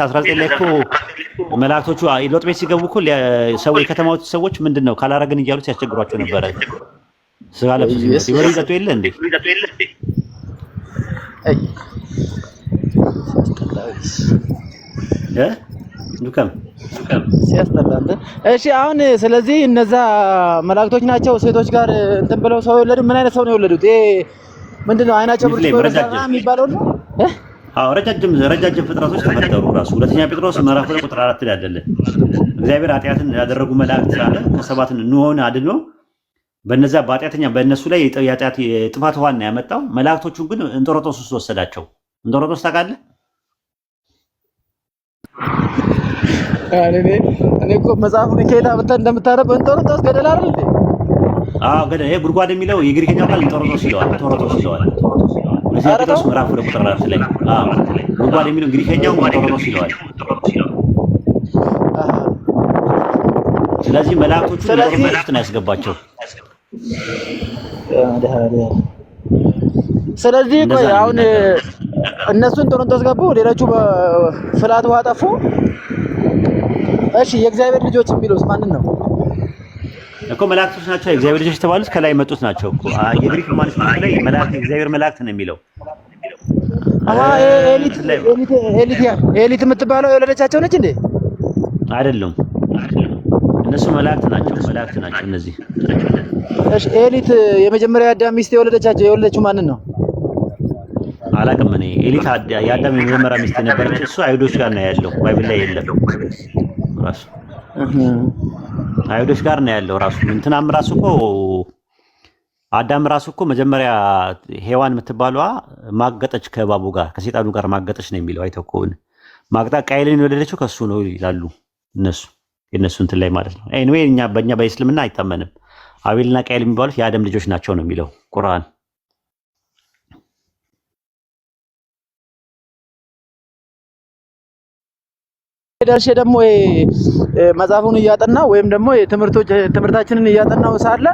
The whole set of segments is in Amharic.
19 ላይ እኮ መላእክቶቹ ሎጥ ቤት ሲገቡ እኮ ሰው የከተማዎቹ ሰዎች ምንድን ነው ካላረግን እያሉ ሲያስቸግሯቸው ነበረ። ስጋ ለብሶ ሲመጡ ይበሉ ይጠጡ የለ እንዴ? ዱከም ሲያስጠላ አንተ። እሺ አሁን ስለዚህ እነዛ መላእክቶች ናቸው ሴቶች ጋር እንትን ብለው ሰው የወለዱ። ምን አይነት ሰው ነው የወለዱት? ይሄ ምንድን ነው? አይናቸው ብርጭቆ የሚባለው ነው። አዎ ረጃጅም ረጃጅም ፍጥረቶች ተፈጠሩ። ራሱ ሁለተኛ ጴጥሮስ ምዕራፍ 2 ቁጥር 4 ላይ አይደለ እግዚአብሔር ኃጢአትን ያደረጉ መላእክት አለ ከሰባትን ኖህን አድኖ በነዛ በኃጢአተኛ በእነሱ ላይ የኃጢአት የጥፋት ውሃን ነው ያመጣው። መላእክቶቹን ግን እንጦሮጦስ ውስጥ ወሰዳቸው። እንጦሮጦስ ታውቃለህ? እኔ እኮ መጽሐፉን ከየት አምጥተህ እንደምታነብ እንጦሮጦስ ገደል አይደል እንዴ? አዎ ገደል። ይሄ ጉድጓድ የሚለው የግሪከኛው ቃል እንጦሮጦስ ይለዋል። እንጦሮጦስ ይለዋል። ሁለተኛ ጴጥሮስ ምዕራፍ 2 ቁጥር 4 ላይ አዎ ጉድጓድ የሚለው ግሪከኛው እንጦሮጦስ ይለዋል። ስለዚህ መላእክቶቹ እንጦሮጦስ ውስጥ ነው ያስገባቸው። ስለዚህ ቆይ አሁን እነሱን እንጦሮጦስ ገቡ፣ ሌሎቹ በ flood ውሃ ጠፉ። እሺ የእግዚአብሔር ልጆች የሚሉት ማንን ነው? እኮ መላእክቶች ናቸው። የእግዚአብሔር ልጆች የተባሉት ከላይ የመጡት ናቸው እኮ። የግሪክ manuscript ላይ መላእክት የእግዚአብሔር መላእክት ነው የሚለው። አሃ ኤሊት ኤሊት ኤሊት የምትባለው የወለደቻቸው ነች እንዴ? አይደለም፣ እነሱ መላእክት ናቸው። መላእክት ናቸው እነዚህ። እሺ ኤሊት የመጀመሪያ አዳም ሚስት የወለደቻቸው የወለደችው ማንን ነው? አላውቅም እኔ። ኤሊት የአዳም የመጀመሪያ ሚስት የነበረች እሱ አይሁዶች ጋር ነው ያለው፣ Bible ላይ የለም። ራሱ አይሁዶች ጋር ነው ያለው ራሱ። እንትናም ራሱ እኮ አዳም ራሱ እኮ መጀመሪያ ሔዋን የምትባለዋ ማገጠች ከእባቡ ጋር ከሴጣኑ ጋር ማገጠች ነው የሚለው። አይተው ከሆነ ማግጣ ቃየልን የወለደችው ከሱ ነው ይላሉ እነሱ የእነሱ እንትን ላይ ማለት ነው። Anyway እኛ በእኛ በእስልምና አይታመንም። አቤልና ቃየል የሚባሉት የአደም ልጆች ናቸው ነው የሚለው ቁርአን። ደርሼ ደግሞ መጽሐፉን እያጠና ወይም ደግሞ ትምህርቶች ትምህርታችንን እያጠናው ሳለ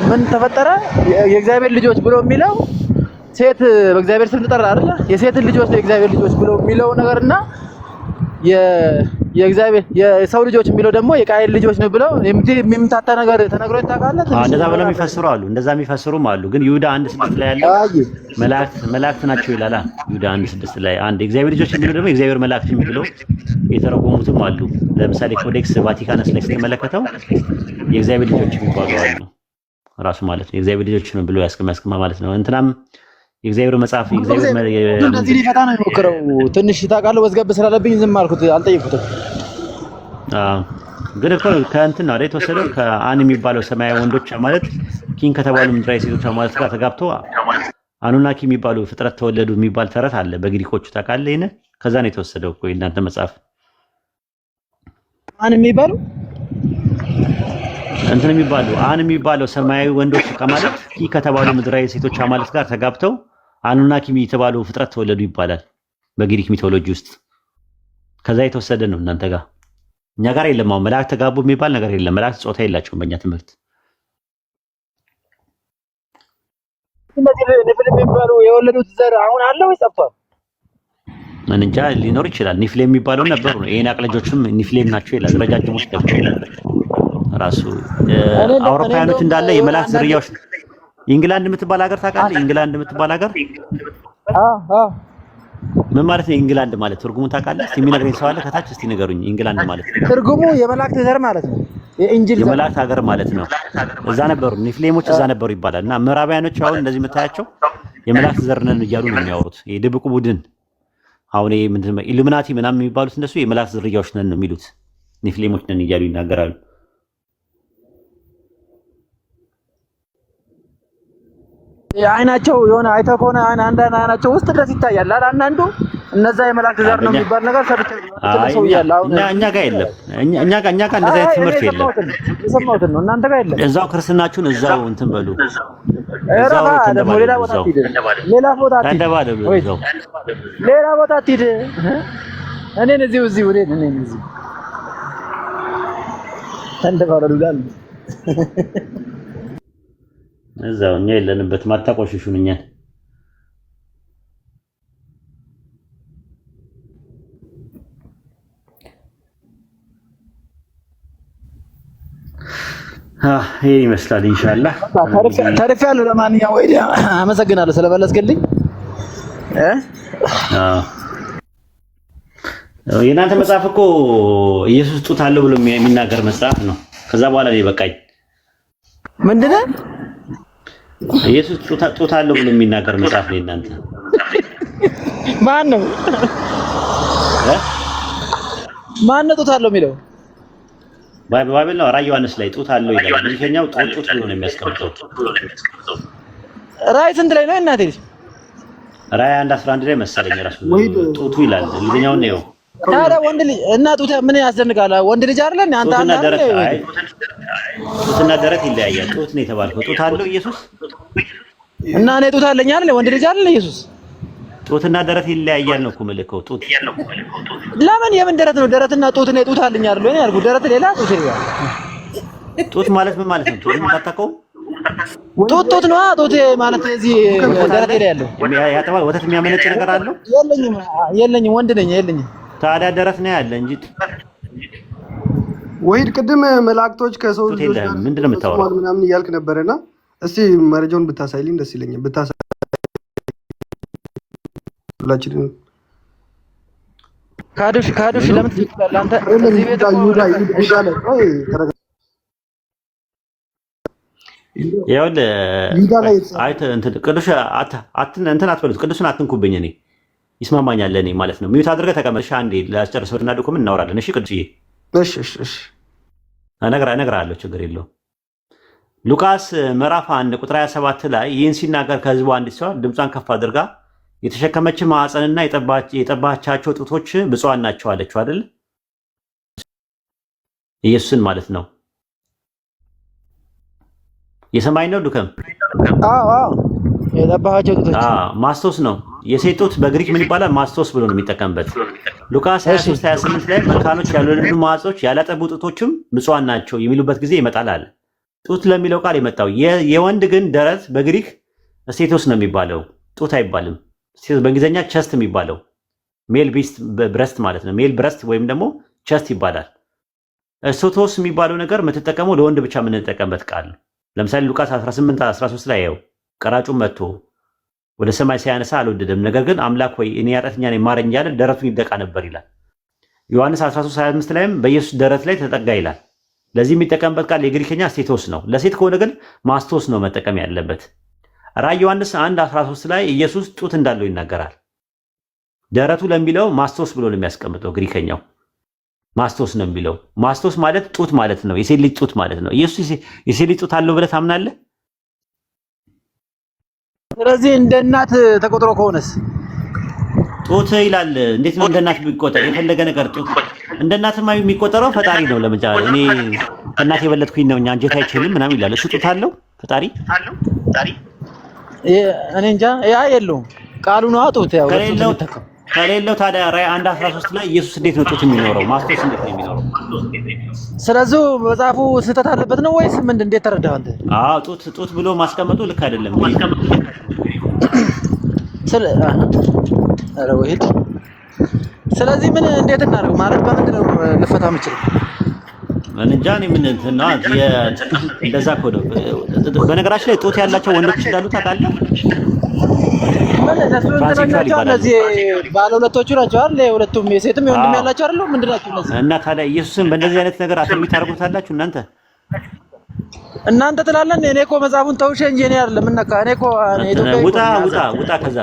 ምን ተፈጠረ? የእግዚአብሔር ልጆች ብሎ የሚለው ሴት በእግዚአብሔር ስም ትጠራ አይደለ? የሴትን ልጆች የእግዚአብሔር ልጆች ብሎ የሚለው ነገርና የእግዚአብሔር የሰው ልጆች የሚለው ደግሞ የቃየል ልጆች ነው ብለው የሚምታታ ነገር ተነግሮ ታውቃለህ? እንደዛ ብለው የሚፈስሩ አሉ። እንደዛ የሚፈስሩም አሉ። ግን ይሁዳ 1:6 ላይ ያለው መላእክት መላእክት ናቸው ይላል። ይሁዳ 1:6 ላይ አንድ የእግዚአብሔር ልጆች የሚለው ደግሞ የእግዚአብሔር መላእክት የሚለው የተረጎሙትም አሉ። ለምሳሌ Codex Vaticanus ላይ ስትመለከተው የእግዚአብሔር ልጆች የሚባሉ አሉ። ራሱ ማለት ነው የእግዚአብሔር ልጆች ነው ብሎ ያስቀማ ማለት ነው። እንትናም የእግዚአብሔር መጽሐፍ የእግዚአብሔር እንደዚህ ሊፈታ ነው የሞከረው። ትንሽ ታውቃለህ፣ ወዝገብ ስላለብኝ ዝም አልኩት፣ አልጠየኩትም። አዎ ግን እኮ ከእንትን ነው አይደል የተወሰደው፣ ከአን የሚባለው ሰማያዊ ወንዶች ማለት ኪን ከተባሉ ምድራዊ ሴቶች ማለት ጋር ተጋብቶ አኑናኪ የሚባሉ ፍጥረት ተወለዱ የሚባል ተረት አለ በግሪኮቹ ታውቃለህ። ይሄን ከዛ ነው የተወሰደው እኮ የእናንተ መጽሐፍ። አን የሚባለው እንትን የሚባሉ አን የሚባለው ሰማያዊ ወንዶች ከማለት ኪ ከተባሉ ምድራዊ ሴቶች አማልክት ጋር ተጋብተው አኑናኪ የተባሉ ፍጥረት ተወለዱ ይባላል በግሪክ mythology ውስጥ። ከዛ የተወሰደ ነው እናንተ ጋር። እኛ ጋር የለም። አሁን መላእክት ተጋቡ የሚባል ነገር የለም። መላእክት ጾታ የላቸውም በእኛ ትምህርት። እነዚህ ኔፍሊም የሚባሉ የወለዱት ዘር አሁን አለ ወይስ ጠፍቷል? እንጃ ሊኖር ይችላል። ኒፍሌም የሚባለው ነበሩ ነው። የዔናቅ ልጆችም ኒፍሌም ናቸው ይላል። ረጃጅሞች ነበሩ ራሱ አውሮፓውያኖች እንዳለ የመላእክት ዝርያዎች። ኢንግላንድ የምትባል ሀገር ታውቃለህ? ኢንግላንድ የምትባል ሀገር ምን ማለት ነው? ኢንግላንድ ማለት ትርጉሙን ታውቃለህ? እስቲ የሚነግረኝ ሰው አለ ከታች? እስቲ ንገሩኝ። ኢንግላንድ ማለት ትርጉሙ የመላእክት ዘር ማለት ነው። የ angel የመላእክት ሀገር ማለት ነው። እዛ ነበሩ ኒፍሌሞች፣ እዛ ነበሩ ይባላል። እና ምዕራባውያኖች አሁን እንደዚህ የምታያቸው የመላእክት ዘር ነን እያሉ ነው የሚያወሩት። የድብቁ ቡድን አሁን ይሄ ምንድን ነው ኢሉሚናቲ ምናምን የሚባሉት እነሱ የመላእክት ዝርያዎች ነን ነው የሚሉት። ኒፍሌሞች ነን እያሉ ይናገራሉ። አይናቸው የሆነ አይተህ ከሆነ አንዳንድ አይናቸው ውስጥ ድረስ ይታያል። አንዳንዱ እነዛ የመላእክት ዘር ነው የሚባል ነገር ሰምቼ እኛ ጋር የለም። እኛ ጋር እኛ ጋር እንደዛ አይነት ትምህርት የለም። የሰማሁትን ነው። እናንተ ጋር የለም። እዛው ክርስትናችሁን እዛው እንትን በሉ። እዛው ሌላ ቦታ አትሂድ፣ ሌላ ቦታ ተንደባለሉ። እዛው ሌላ ቦታ አትሂድ። እኔን እዚሁ እዚሁ እኔን እኔን እዚሁ ተንደባለሉ እላለሁ። እዛው እኛ የለንበትም። አታቆሽሹን እኛን። ይሄ ይመስላል። ኢንሻአላህ ተርፌያለሁ። ለማንኛውም ወይ አመሰግናለሁ ስለመለስክልኝ። የእናንተ መጽሐፍ እኮ ኢየሱስ ጡት አለው ብሎ የሚናገር መጽሐፍ ነው። ከዛ በኋላ ነው በቃኝ። ምንድን ነው ኢየሱስ ጡት አለው ብሎ የሚናገር መጽሐፍ ነው የእናንተ። ማን ነው ማን ነው ጡት አለው የሚለው? Bible ነው። ራዕይ ዮሐንስ ላይ ጡት አለው ይላል። እንግሊዝኛው ጡት ጡት ብሎ ነው የሚያስቀምጠው። ራዕይ ስንት ላይ ነው እናቴ? ራዕይ 1:11 ላይ መሰለኝ ራሱ ጡቱ ይላል። እንግሊዝኛውን ነው። ታዲያ ወንድ ልጅ እና ጡት ምን ያስደንቃል? ወንድ ልጅ አይደለ አንተ? ጡትና ደረት አይ ጡትና ደረት ይለያያል። ጡት ነው የተባልከው። ጡት አለው ኢየሱስ እና እኔ ጡት አለኝ አይደል? ወንድ ልጅ አይደለ ኢየሱስ? ጡትና ደረት ይለያያል ነው እኮ የምልከው። ጡት ለምን የምን ደረት ነው? ደረትና ጡት ነው። ጡት አለኝ አይደል? እኔ ያልኩህ ደረት ሌላ ጡት ሌላ። ጡት ማለት ምን ማለት ነው? ጡት አታውቀውም? ጡት ጡት ነው። ጡት ማለት እዚህ ደረት ላይ ያለው ያጠባል። ወተት የሚያመነጭ ነገር አለው? የለኝም፣ የለኝም። ወንድ ነኝ፣ የለኝም። ታዲያ ደረት ነው ያለ እንጂ ወሂድ ቅድም መላእክቶች ከሰው ጡት ልጆች የለህም። ጋር ምንድን ነው የምታወራው? ምናምን እያልክ ነበረና እስቲ መረጃውን ብታሳይልኝ ደስ ይለኛል። ብታሳይ ሁላችንም ካዱሽ ካዱሽ ለምን ትችላለህ አንተ? እዚህ ቤት እኮ ይሁዳ ይሁዳ ላይ ቆይ ተረጋ። ይኸውልህ ይሁዳ ላይ አይ እንትን ቅዱስ እንትን አትበሉት። ቅዱስን አትንኩብኝ። እኔ ይስማማኛል እኔ ማለት ነው። mute አድርገህ ተቀመጥ። እሺ አንዴ ላስጨርሰውና document እናወራለን። እሺ ቅዱስዬ፣ እሺ እሺ እሺ እነግርሃለሁ፣ ችግር የለውም። ሉቃስ ምዕራፍ 1 ቁጥር 27 ላይ ይህን ሲናገር ከህዝቡ አንዲት ሰው ድምጿን ከፍ አድርጋ የተሸከመች ማዕፀንና የጠባቻቸው ጡቶች ብፁዓን ናቸው አለችው አይደል? ኢየሱስን ማለት ነው። የሰማይ ነው ዱከም። አዎ አዎ፣ የጠባሃቸው ጡቶች ማስቶስ ነው። የሴት ጡት በግሪክ ምን ይባላል? ማስቶስ ብሎ ነው የሚጠቀምበት። ሉቃስ 23 28 ላይ መካኖች ያልወለዱ ማዕጾች ያላጠቡ ጡቶችም ብፁዓን ናቸው የሚሉበት ጊዜ ይመጣል አለ። ጡት ለሚለው ቃል የመጣው የወንድ ግን ደረት በግሪክ ስቴቶስ ነው የሚባለው፣ ጡት አይባልም። ስቴቶስ በእንግሊዝኛ chest የሚባለው male breast ማለት ነው። male breast ወይም ደግሞ chest ይባላል። ስቶቶስ የሚባለው ነገር የምትጠቀመው ለወንድ ብቻ የምንጠቀምበት ቃል ነው። ለምሳሌ ሉቃስ 18 13 ላይ ያው ቀራጩን መጥቶ ወደ ሰማይ ሲያነሳ አልወደደም፣ ነገር ግን አምላክ ሆይ እኔ ኃጢአተኛ ነኝ ማረኝ እያለ ደረቱን ይደቃ ነበር ይላል። ዮሐንስ 13 25 ላይም በኢየሱስ ደረት ላይ ተጠጋ ይላል። ለዚህ የሚጠቀምበት ቃል የግሪከኛ ስቴቶስ ነው። ለሴት ከሆነ ግን ማስቶስ ነው መጠቀም ያለበት። ራዕይ ዮሐንስ 1 13 ላይ ኢየሱስ ጡት እንዳለው ይናገራል። ደረቱ ለሚለው ማስቶስ ብሎ ነው የሚያስቀምጠው። ግሪከኛው ማስቶስ ነው የሚለው። ማስቶስ ማለት ጡት ማለት ነው። የሴት ልጅ ጡት ማለት ነው። ኢየሱስ የሴት ልጅ ጡት አለው ብለህ ታምናለህ? ስለዚህ እንደ እናት ተቆጥሮ ከሆነስ ጡት ይላል። እንዴት ነው እንደ እናት የሚቆጠር? የፈለገ ነገር ጡት እንደ እናትማ የሚቆጠረው ፈጣሪ ነው። ለምሳሌ እኔ ከእናት የበለጥኩኝ ነው አንጀት አይችልም ምናምን ይላል። እሱ ጡት አለው ፈጣሪ? እኔ እንጃ። ያ የለውም ቃሉ ነው ጡት። ያው ከሌለው ታዲያ ራዕይ 1:13 ላይ ኢየሱስ እንዴት ነው ጡት የሚኖረው? ማስቶስ እንዴት ነው የሚኖረው? ስለዚህ መጽሐፉ ስህተት አለበት ነው ወይስ ምንድን? እንዴት ተረዳህ አንተ? አዎ ጡት ጡት ብሎ ማስቀመጡ ልክ አይደለም። ስለ ኧረ ወሂድ። ስለዚህ ምን እንዴት እናድርግ ማለት በምንድን ነው ልፈታ የምችለው? እንጃ እኔ ምን እንትን ነው እንደዛ እኮ ነው። በነገራችን ላይ ጡት ያላቸው ወንዶች እንዳሉ ታውቃለህ? ምን እነሱ እንትን ናቸው እነዚህ ባለ ሁለቶቹ ናቸው አይደል? ሁለቱም የሴትም የወንድም ያላቸው አይደል? ምንድን ናቸው እነዚህ? እና ታዲያ ኢየሱስን በእንደዚህ አይነት ነገር attribute ታደርጉታላችሁ እናንተ? እናንተ ትላለን። እኔ እኮ መጽሐፉን ተውሼ እንጂ እኔ አይደለም ምን ነካ። እኔ እኮ ውጣ ውጣ ውጣ፣ ከዛ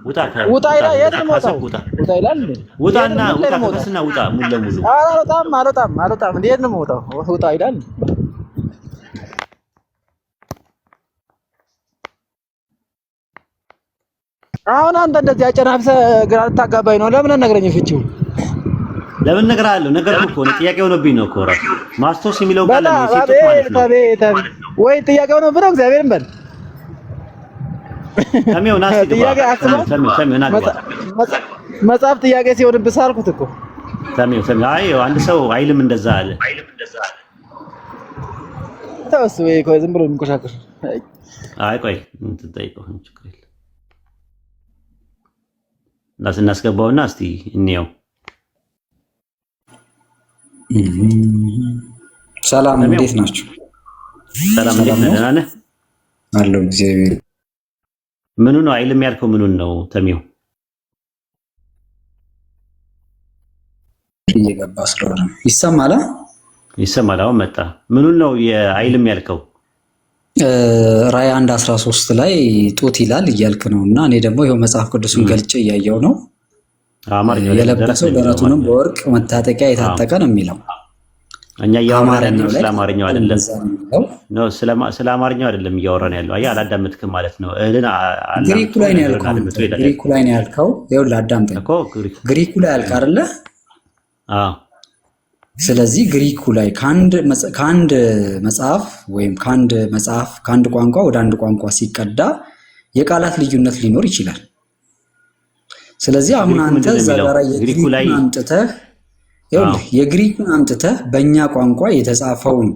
ውጣ ውጣ ይላል። የት ነው የምወጣው? ውጣ ይላል። ውጣና ውጣ ከፈስና ውጣ ሙሉ ለሙሉ። አልወጣም አልወጣም አልወጣም። እንዴት ነው የምወጣው? ውጣ ይላል። አሁን አንተ እንደዚህ አጨናፍሰህ ግራ ልታጋባኝ ነው። ለምን አትነግረኝም ፍቺውን? ለምን እነግርሃለሁ? ነገርኩህ እኮ እኔ ጥያቄ ሆኖብኝ ነው እኮ እራሱ ማስቶስ የሚለው ቃል ለምን ሴቶች ማለት ነው። ወይ ጥያቄ ሆኖብህ ነው። እግዚአብሔርን በል ተሜው ና እስኪ ግባ። ጥያቄ አስበው። ተሜው ተሜው ና ግባ። መጽሐፍ ጥያቄ ሲሆንብህ ሳልኩት እኮ ተሜው ተሜው፣ አይ አንድ ሰው አይልም እንደዛ አለ። ተው እሱ ወይ ቆይ ዝም ብሎ የሚንቆሻቆሽ። አይ ቆይ እንትን ጠይቀው ችግር የለም። እናስገባውና እስቲ እንየው። ሰላም እንዴት ናችሁ? ሰላም፣ እንዴት ሰላም ነህ? ነው ደህና ነህ? አለው እግዚአብሔር። ምኑ ነው አይልም ያልከው? ምኑን ነው ተሜው? እየገባ ስለሆነ ይሰማል። ይሰማል። አሁን መጣ። ምኑን ነው የአይልም ያልከው? ራእይ 1:13 ላይ ጡት ይላል እያልክ ነው፣ እና እኔ ደግሞ ይኸው መጽሐፍ ቅዱስን ገልጬ እያየው ነው። አማርኛው ላይ ደረት የለበሰው ነው የሚለው ደረቱንም አማርኛው። በወርቅ መታጠቂያ የታጠቀ ነው የሚለው። እኛ እያወራን አማርኛው ያለነው ላይ ስለ አማርኛው አይደለም። እንደዛ ነው የሚለው። No፣ ስለ አማርኛው አይደለም እያወራን ያለው። አየህ፣ አላዳመጥክም ማለት ነው። እህልን ግሪኩ አላምጦ ላይ ነው ነገርን ያልከው አድምጦ አንተ። ይላል ግሪኩ ላይ ነው ያልከው። ይኸውልህ አዳምጠኝ። እኮ ግሪክ። ግሪኩ ላይ ያልክ አይደለ? አዎ። ስለዚህ ግሪኩ ላይ ከአንድ መጽሐፍ ወይም ከአንድ መጽሐፍ ከአንድ ቋንቋ ወደ አንድ ቋንቋ ሲቀዳ የቃላት ልዩነት ሊኖር ይችላል። ስለዚህ አሁን ግሪኩ አንተ ምንድን ነው እዛ የሚለው? ጋራ ግሪኩ ላይ የግሪኩን አምጥተህ ይኸውልህ የግሪኩን አምጥተህ በእኛ ቋንቋ የተጻፈውን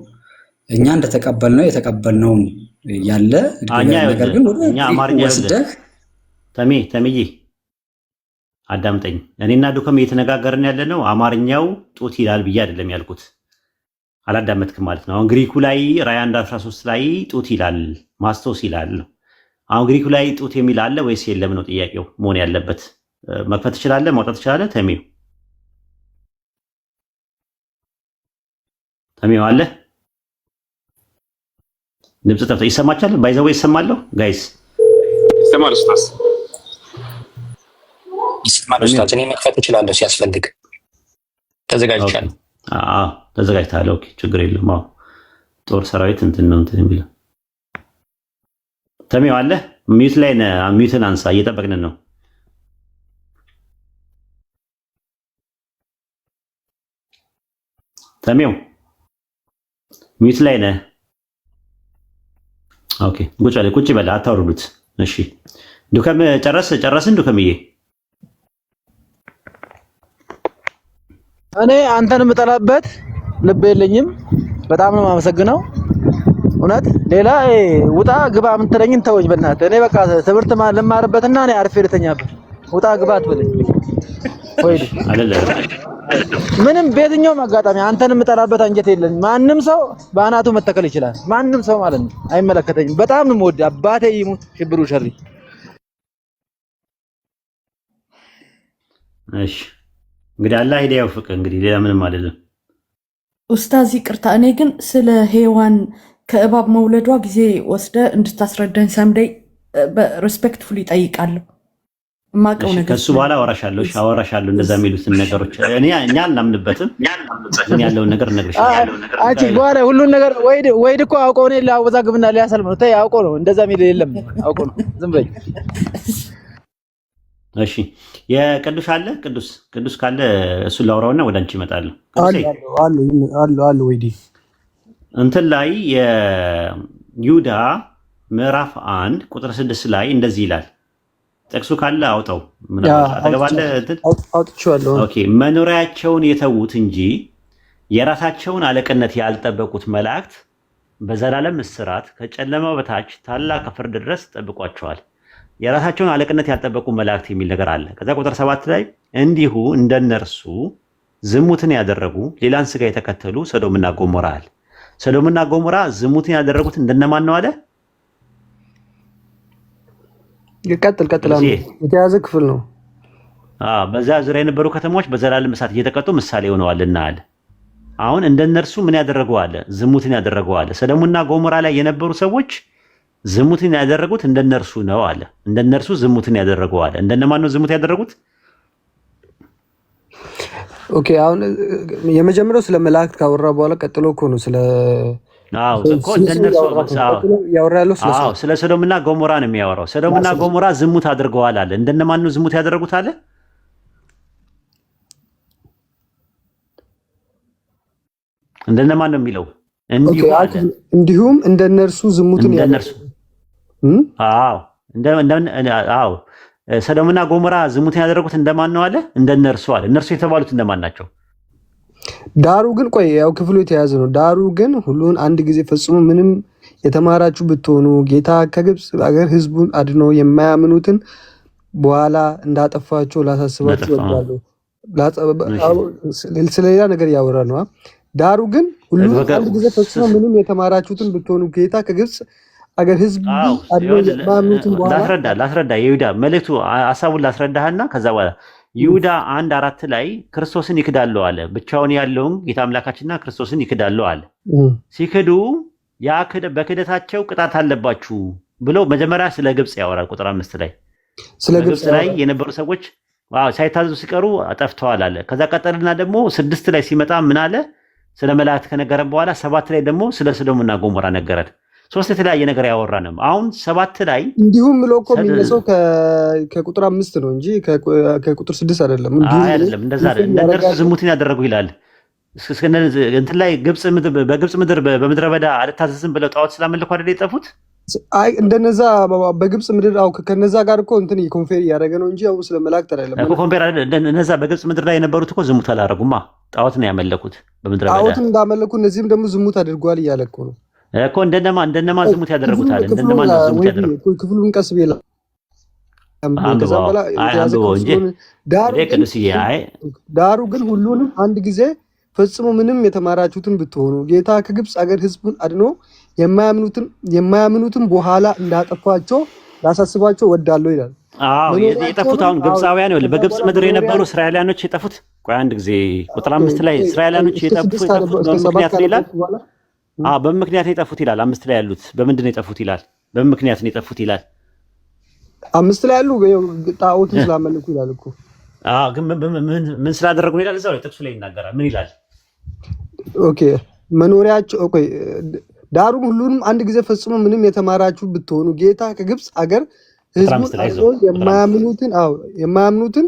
እኛ እንደተቀበልነው የተቀበልነውን ያለ እኛ ነገር ይኸውልህ ግን ወደ እኛ ግሪኩ አማርኛ ይኸውልህ ወስደህ ተሜ ተሜዬ አዳምጠኝ። እኔና ዱከም እየተነጋገርን ያለ ነው። አማርኛው ጡት ይላል ብዬ አይደለም ያልኩት። አላዳመጥክም ማለት ነው። አሁን ግሪኩ ላይ ራእይ 1:13 ላይ ጡት ይላል፣ ማስቶስ ይላል ነው። አሁን ግሪኩ ላይ ጡት የሚል አለ ወይስ የለም ነው ጥያቄው መሆን ያለበት። መክፈት ትችላለህ፣ ማውጣት ትችላለህ። ተሜው ተሜው አለ። ድምፅ ጠፍቶ ይሰማቻል? By the way ይሰማለሁ guys? ይሰማል ኡስታዝ። ይሰማል ተሜው ኡስታዝ። እኔ መክፈት እችላለሁ ሲያስፈልግ፣ ተዘጋጅቻለሁ። አዎ ተዘጋጅተሃል። Okay፣ ችግር የለም። አዎ ጦር ሰራዊት እንትን ነው እንትን የሚለው። ተሜው አለ። Mute ላይ ነህ። Mute ን አንሳ፣ እየጠበቅን ነው። ተሜው mute ላይ ነህ። Okay፣ ቁጭ በል ቁጭ በል፣ አታውርዱት። እሺ ዱከም ጨረስ ጨረስን። ዱከምዬ እኔ አንተን የምጠላበት ልብ የለኝም። በጣም ነው የማመሰግነው። እውነት ሌላ ውጣ ግባ የምትለኝን ተወኝ በእናትህ። እኔ በቃ ትምህርት ልማርበትና እኔ አርፌ ልተኛበት። ውጣ ግባ አትበለኝ። ወይ አይደለም ምንም በየትኛውም አጋጣሚ አንተን የምጠላበት አንጀት የለኝም። ማንም ሰው በአናቱ መተከል ይችላል። ማንም ሰው ማለት ነው። አይመለከተኝም። በጣም ነው የምወድህ። አባቴ ይሙት ሽብሩ ሸሪ። እሺ እንግዲህ አላህ ሂዳያ ይወፍቅህ። እንግዲህ ሌላ ምንም አይደለም። ኡስታዝ ይቅርታ፣ እኔ ግን ስለ ሔዋን ከእባብ መውለዷ ጊዜ ወስደ እንድታስረዳኝ someday respectfully እጠይቃለሁ። የማውቀው እሺ ነገር ከሱ በኋላ አወራሻለሁ። እሺ አወራሻለሁ። እንደዛ የሚሉትን ነገሮች እኔ እኛ አናምንበትም፣ ግን ያለውን ነገር እነግርሻለሁ። አንቺ በኋላ ሁሉን ነገር ወይድ ወይድ እኮ አውቀው እኔን ሊያወዛግብና ሊያሰልም ነው። ተይ አውቆ ነው እንደዛ የሚል የለም። አውቆ ነው። ዝም በይ። እሺ የቅዱስ አለ ቅዱስ ቅዱስ ካለ እሱን ላውራውና ወደ አንቺ እመጣለሁ። አሉ ቅዱሴ አሉ አሉ አሉ ወይዲ እንትን ላይ የይሁዳ ምዕራፍ 1 ቁጥር 6 ላይ እንደዚህ ይላል። ጥቅሱ ካለ አውጣው። ምናልባት አጠገብ አለ እንትን አውጥቼዋለሁ። Okay። መኖሪያቸውን የተዉት እንጂ የራሳቸውን አለቅነት ያልጠበቁት መላእክት በዘላለም እስራት ከጨለማ በታች ታላቅ ፍርድ ድረስ ጠብቋቸዋል። የራሳቸውን አለቅነት ያልጠበቁ መላእክት የሚል ነገር አለ። ከዛ ቁጥር 7 ላይ እንዲሁ እንደነርሱ ዝሙትን ያደረጉ ሌላን ስጋ የተከተሉ ሰዶምና ጎሞራ አለ። ሰዶምና ጎሞራ ዝሙትን ያደረጉት እንደነማን ነው አለ? ቀጥል ቀጥል። ቅዱሴ የተያዘ ክፍል ነው። በዛ ዙሪያ የነበሩ ከተሞች በዘላለም እሳት እየተቀጡ ምሳሌ ሆነዋልና አለ። አሁን እንደነርሱ ምን ያደረገው አለ? ዝሙትን ያደረገው አለ። ሰዶምና ጎሞራ ላይ የነበሩ ሰዎች ዝሙትን ያደረጉት እንደነርሱ ነው አለ። እንደነርሱ ዝሙትን ያደረገው አለ። እንደነማን ነው ዝሙት ያደረጉት? Okay አሁን የመጀመሪያው ስለ መላእክት ካወራ በኋላ ቀጥሎ እኮ ነው ስለ አዎ እኮ እንደነርሱ ያወራ ያለው ስለ አዎ ስለ ሰዶምና ጎሞራ ነው የሚያወራው። ሰዶምና ጎሞራ ዝሙት አድርገዋል አለ። እንደነማን ነው ዝሙት ያደረጉት አለ? እንደነማን ነው የሚለው? እንዲሁ አለ። እንዲሁም እንደነርሱ ዝሙትን እንደነርሱ አዎ አዎ ሰዶምና ጎሞራ ዝሙትን ያደረጉት እንደማን ነው አለ? እንደነርሱ አለ። እነርሱ የተባሉት እንደማን ናቸው? ዳሩ ግን ቆይ ያው ክፍሉ የተያዘ ነው። ዳሩ ግን ሁሉን አንድ ጊዜ ፈጽሞ ምንም የተማራችሁ ብትሆኑ ጌታ ከግብፅ አገር ሕዝቡን አድኖ የማያምኑትን በኋላ እንዳጠፋቸው ላሳስባችሁ እወዳለሁ። ስለሌላ ነገር እያወራ ነው። ዳሩ ግን ሁሉንም አንድ ጊዜ ፈጽሞ ምንም የተማራችሁትን ብትሆኑ ጌታ ከግብፅ አገር ሕዝብ አድኖ የማያምኑትን በኋላ ላስረዳ ላስረዳ የይሁዳ መልእክቱ ሀሳቡን ላስረዳህና ከዛ በኋላ ይሁዳ 1:4 ላይ ክርስቶስን ይክዳሉ አለ። ብቻውን ያለውን ጌታ አምላካችንና ክርስቶስን ይክዳሉ አለ። ሲክዱ ያ በክደታቸው ቅጣት አለባችሁ ብሎ መጀመሪያ ስለ ግብፅ ያወራል። ቁጥር 5 ላይ ስለ ግብፅ በግብፅ ላይ የነበሩ ሰዎች ሳይታዘዙ ሲቀሩ ጠፍተዋል አለ። ከዛ ቀጠልና ደግሞ 6 ላይ ሲመጣ ምን አለ? ስለ መላእክት ከነገረን በኋላ 7 ላይ ደግሞ ስለ ሰዶምና ጎሞራ ነገረን። ሶስት የተለያየ ነገር ያወራንም። አሁን 7 ላይ እንዲሁም ብሎ እኮ የሚነሳው ከቁጥር 5 ነው እንጂ ከቁጥር 6 አይደለም። እንዲሁም አይደለም፣ እንደዛ አይደለም። እንደነርሱ ዝሙትን ያደረጉ ይላል። እንትን ላይ በግብፅ ምድር በምድረ በዳ አልታዘዝም ብለው ጣዖት ስላመለኩ አይደል የጠፉት? አይ እንደነዛ በግብፅ ምድር አው ከነዛ ጋር እኮ እንትን compare እያደረገ ነው እንጂ ያው ስለ መላእክት አይደለም እኮ compare አይደለም። እነዛ በግብፅ ምድር ላይ የነበሩት እኮ ዝሙት አላደረጉማ፣ ጣዖት ነው ያመለኩት በምድረ በዳ። ጣዖትን እንዳመለኩ እነዚህም ደግሞ ዝሙት አድርጓል እያለ እኮ ነው እኮ እንደነማ ዝሙት ያደረጉት አለ። እንደነማ ነው ዝሙት ያደረጉት። ክፍሉን ቀስ ብዬ አንብበው እንጂ ቅዱስዬ። አይ ዳሩ ግን ሁሉንም አንድ ጊዜ ፈጽሞ ምንም የተማራችሁትን ብትሆኑ ጌታ ከግብፅ አገር ሕዝቡን አድኖ የማያምኑትን በኋላ እንዳጠፋቸው ላሳስባቸው ወዳለሁ ይላል። አዎ የጠፉት አሁን ግብፃውያን ይኸውልህ፣ በግብፅ ምድር የነበሩ እስራኤላውያኖች የጠፉት ቆይ አንድ ጊዜ ቁጥር 5 ላይ እስራኤላውያኖች የጠፉት በምክንያት ነው ይላል። አዎ በምክንያት ነው የጠፉት ይላል። 5 ላይ ያሉት በምንድን ነው የጠፉት ይላል። በምክንያት ነው የጠፉት ይላል። 5 ላይ ያሉ ጣዖትን ስላመለኩ ይላል እኮ። አዎ ግን ምን ስላደረጉ ነው ይላል። እዛው ላይ ጥቅሱ ላይ ይናገራል። ምን ይላል? okay መኖሪያቸው okay ዳሩ ሁሉንም አንድ ጊዜ ፈጽሞ ምንም የተማራችሁ ብትሆኑ ጌታ ከግብፅ አገር ሕዝቡን አድኖ የማያምኑትን አዎ የማያምኑትን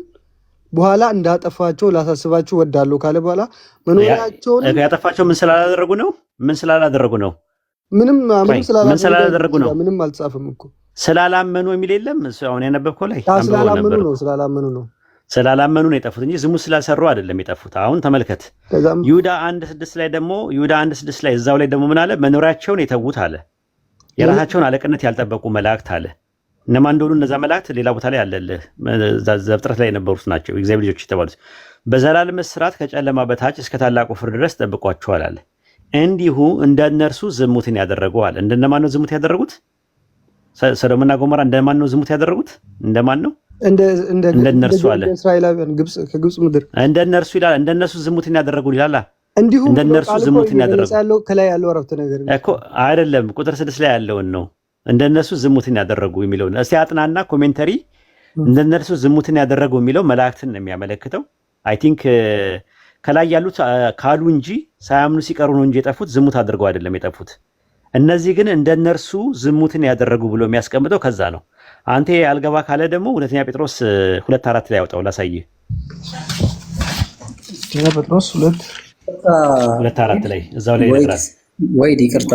በኋላ እንዳጠፋቸው ላሳስባችሁ ወዳለሁ ካለ በኋላ መኖሪያቸውን ያጠፋቸው ምን ስላላደረጉ ነው? ምን ስላላደረጉ ነው? ምንም ስላላደረጉ ነው። ምንም አልጻፈም እኮ ስላላመኑ የሚል የለም። እሱ አሁን ያነበብከው ላይ ስላላመኑ ነው። ስላላመኑ ነው። ስላላመኑ ነው የጠፉት እንጂ ዝሙት ስላልሰሩ አይደለም የጠፉት። አሁን ተመልከት ይሁዳ 1:6 ላይ ደግሞ ይሁዳ 1:6 ላይ እዛው ላይ ደግሞ ምን አለ? መኖሪያቸውን የተዉት አለ። የራሳቸውን አለቅነት ያልጠበቁ መላእክት አለ። እነማን እንደሆኑ እነዛ መላእክት ሌላ ቦታ ላይ አለልህ። ዘፍጥረት ላይ የነበሩት ናቸው የእግዚአብሔር ልጆች የተባሉት። በዘላለም እስራት ከጨለማ በታች እስከ ታላቁ ፍርድ ድረስ ጠብቋቸዋል አለ። እንዲሁ እንደነርሱ ዝሙትን ያደረጉ አለ። እንደነማን ነው ዝሙት ያደረጉት? ሰዶምና ጎሞራ እንደማን ነው ዝሙት ያደረጉት? እንደማን ነው? እንደነርሱ አለ። እስራኤላውያን ከግብፅ ምድር እንደነርሱ ይላል። እንደነርሱ ዝሙትን ያደረጉ ይላል። እንዲሁም እንደነርሱ ዝሙትን ያደረጉ ያለው ከላይ ያለው አረፍተ ነገር እኮ አይደለም፣ ቁጥር 6 ላይ ያለውን ነው። እንደነርሱ ዝሙትን ያደረጉ የሚለውን እስቲ አጥናና commentary። እንደነርሱ ዝሙትን ያደረጉ የሚለው መላእክትን ነው የሚያመለክተው። I think ከላይ ያሉት ካሉ እንጂ ሳያምኑ ሲቀሩ ነው እንጂ የጠፉት ዝሙት አድርገው አይደለም የጠፉት። እነዚህ ግን እንደነርሱ ዝሙትን ያደረጉ ብሎ የሚያስቀምጠው ከዛ ነው። አንተ ያልገባ ካለ ደግሞ ሁለተኛ ጴጥሮስ 2:4 ላይ ያውጣው ላሳይህ። ጴጥሮስ 2:4 ላይ እዛው ላይ ይነግራል። ወይ ይቅርታ፣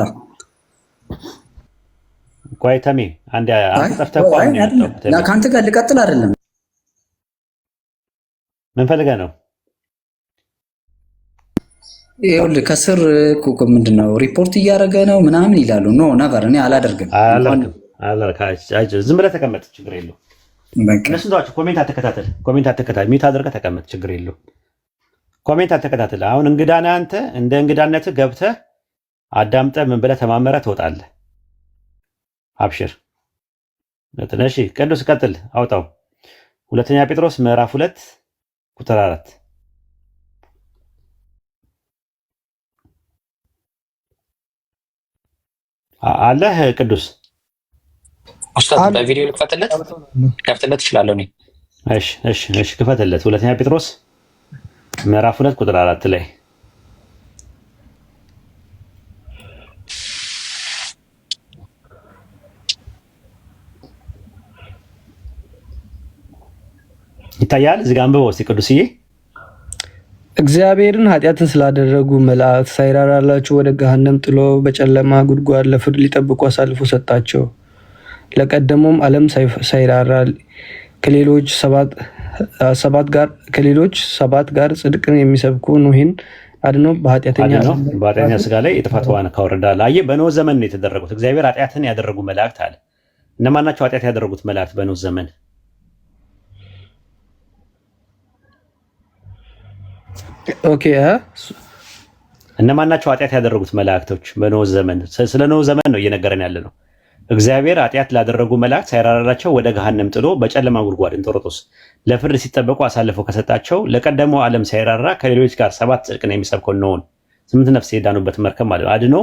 ቆይ ተሜ አንዴ አንተ ጠፍተህ እኮ አሁን ነው። ከአንተ ጋር ልቀጥል አይደለም። ምን ፈልገህ ነው? ይኸውልህ ከስር ምንድን ነው ሪፖርት እያደረገ ነው ምናምን ይላሉ። no never፣ እኔ አላደርግም። ዝም ብለህ ተቀመጥ፣ ችግር የለውም። እነሱን ተዋቸው። comment አትከታተል፣ comment አትከታተል። mute አድርገህ ተቀመጥ፣ ችግር የለውም። comment አትከታተል። አሁን እንግዳ ነህ አንተ። እንደ እንግዳነትህ ገብተህ አዳምጠህ ምን ብለህ ተማመረህ ትወጣለህ። አብሽር። እሺ ቅዱስ ቀጥል፣ አውጣው። ሁለተኛ ጴጥሮስ ምዕራፍ 2 ቁጥር 4 አለህ ቅዱስ? ኡስታዝ በቪዲዮ ልክፈትለት ከፍትለት እችላለሁ እኔ። እሺ እሺ እሺ ክፈትለት። ሁለተኛ ጴጥሮስ ምዕራፍ 2 ቁጥር 4 ላይ ይታያል። እዚህ ጋር አንብበው እስኪ ቅዱስዬ። እግዚአብሔርን ኃጢአትን ስላደረጉ መላእክት ሳይራራላቸው ወደ ገሃነም ጥሎ በጨለማ ጉድጓድ ለፍርድ ሊጠብቁ አሳልፎ ሰጣቸው። ለቀደመውም ዓለም ሳይራራ ከሌሎች ሰባት ጋር ጽድቅን የሚሰብኩ ኖኅን አድኖ በኃጢአተኛ ስጋ ላይ የጥፋት ውሃን ካወረደ አየህ፣ በኖህ ዘመን ነው የተደረጉት። እግዚአብሔር ኃጢአትን ያደረጉ መላእክት አለ። እነማን ናቸው ኃጢአት ያደረጉት መላእክት በኖህ ዘመን? okay፣ እነማን ናቸው ኃጢአት ያደረጉት መላእክቶች? በኖህ ዘመን፣ ስለ ኖህ ዘመን ነው እየነገረን ያለ ነው። እግዚአብሔር ኃጢአት ላደረጉ መላእክት ሳይራራላቸው ወደ ገሃነም ጥሎ በጨለማ ጉድጓድ እንጦሮጦስ ለፍርድ ሲጠበቁ አሳልፈው ከሰጣቸው፣ ለቀደመው ዓለም ሳይራራ ከሌሎች ጋር ሰባት ጽድቅን የሚሰብከው ኖህን፣ ስምንት ነፍስ የዳኑበት መርከብ ማለት ነው፣ አድኖ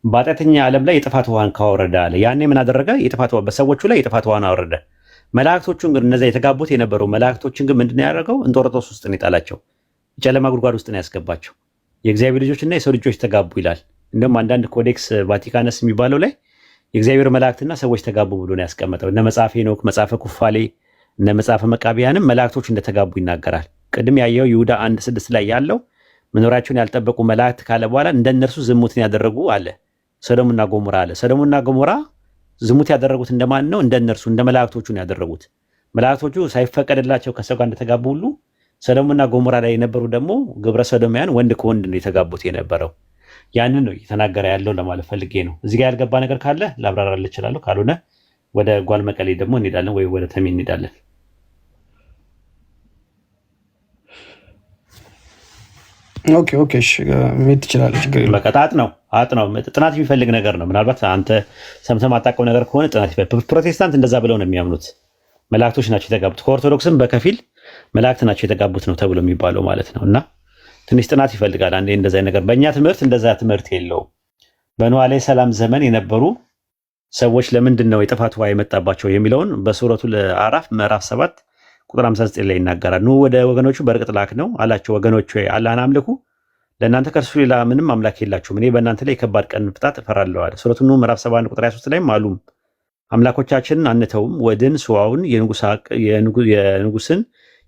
በኃጢአተኛ ዓለም ላይ የጥፋት ውሃን ካወረደ አለ። ያኔ ምን አደረገ? የጥፋት ውሃ በሰዎቹ ላይ የጥፋት ውሃን አወረደ። መላእክቶቹን ግን፣ እነዚያ የተጋቡት የነበሩ መላእክቶችን ግን ምንድን ነው ያደረገው? እንጦሮጦስ ውስጥ ነው የጣላቸው። የጨለማ ጉድጓድ ውስጥ ነው ያስገባቸው። የእግዚአብሔር ልጆችና የሰው ልጆች ተጋቡ ይላል። እንደውም አንዳንድ Codex Vaticanus የሚባለው ላይ የእግዚአብሔር መላእክትና ሰዎች ተጋቡ ብሎ ነው ያስቀመጠው። እነ መጽሐፈ ሄኖክ፣ መጽሐፈ ኩፋሌ፣ እነ መጽሐፈ መቃቢያንም መላእክቶች እንደተጋቡ ይናገራል። ቅድም ያየው ይሁዳ 1:6 ላይ ያለው መኖሪያቸውን ያልጠበቁ መላእክት ካለ በኋላ እንደ እነርሱ ዝሙትን ያደረጉ አለ። ሰዶምና ጎሞራ አለ። ሰዶምና ጎሞራ ዝሙት ያደረጉት እንደማን ነው? እንደ እነርሱ እንደ መላእክቶቹ ነው ያደረጉት። መላእክቶቹ ሳይፈቀድላቸው ከሰው ጋር እንደተጋቡ ሁሉ ሰዶምና ጎሞራ ላይ የነበሩ ደግሞ ግብረ ሰዶማውያን ወንድ ከወንድ ነው የተጋቡት የነበረው። ያንን ነው እየተናገረ ያለው ለማለት ፈልጌ ነው። እዚህ ጋር ያልገባ ነገር ካለ ላብራራልህ እችላለሁ። ካልሆነ ወደ ጓል መቀሌ ደግሞ እንሄዳለን ወይ ወደ ተሜ እንሄዳለን። Okay፣ እሺ፣ መሄድ ትችላለህ፣ ችግር የለውም። በቃ ጣጥ ነው አጥ ነው ጥናት የሚፈልግ ነገር ነው። ምናልባት አንተ ሰምተህ ማታውቀው ነገር ከሆነ ጥናት ይፈልግ። ፕሮቴስታንት እንደዛ ብለው ነው የሚያምኑት። መላእክቶች ናቸው የተጋቡት። ከኦርቶዶክስም በከፊል መላእክት ናቸው የተጋቡት ነው ተብሎ የሚባለው ማለት ነው። እና ትንሽ ጥናት ይፈልጋል። አንዴ እንደዛ ነገር በእኛ ትምህርት እንደዛ ትምህርት የለውም። በኖህ ዓለይሂ ሰላም ዘመን የነበሩ ሰዎች ለምንድን ነው የጥፋት ውሃ የመጣባቸው የሚለውን በሱረቱ አዕራፍ ምዕራፍ 7 ቁጥር 59 ላይ ይናገራል። ኑህ ወደ ወገኖቹ በእርግጥ ላክነው አላቸው፣ ወገኖች ሆይ አላህን አምልኩ፣ ለእናንተ ከእርሱ ሌላ ምንም አምላክ የላችሁም፣ እኔ በእናንተ ላይ የከባድ ቀን ቅጣት እፈራለሁ አለ። ሱረቱ ኑህ ምዕራፍ 71 ቁጥር 23 ላይም አሉም አምላኮቻችንን አንተውም፣ ወድን ሱዋውን የንጉስን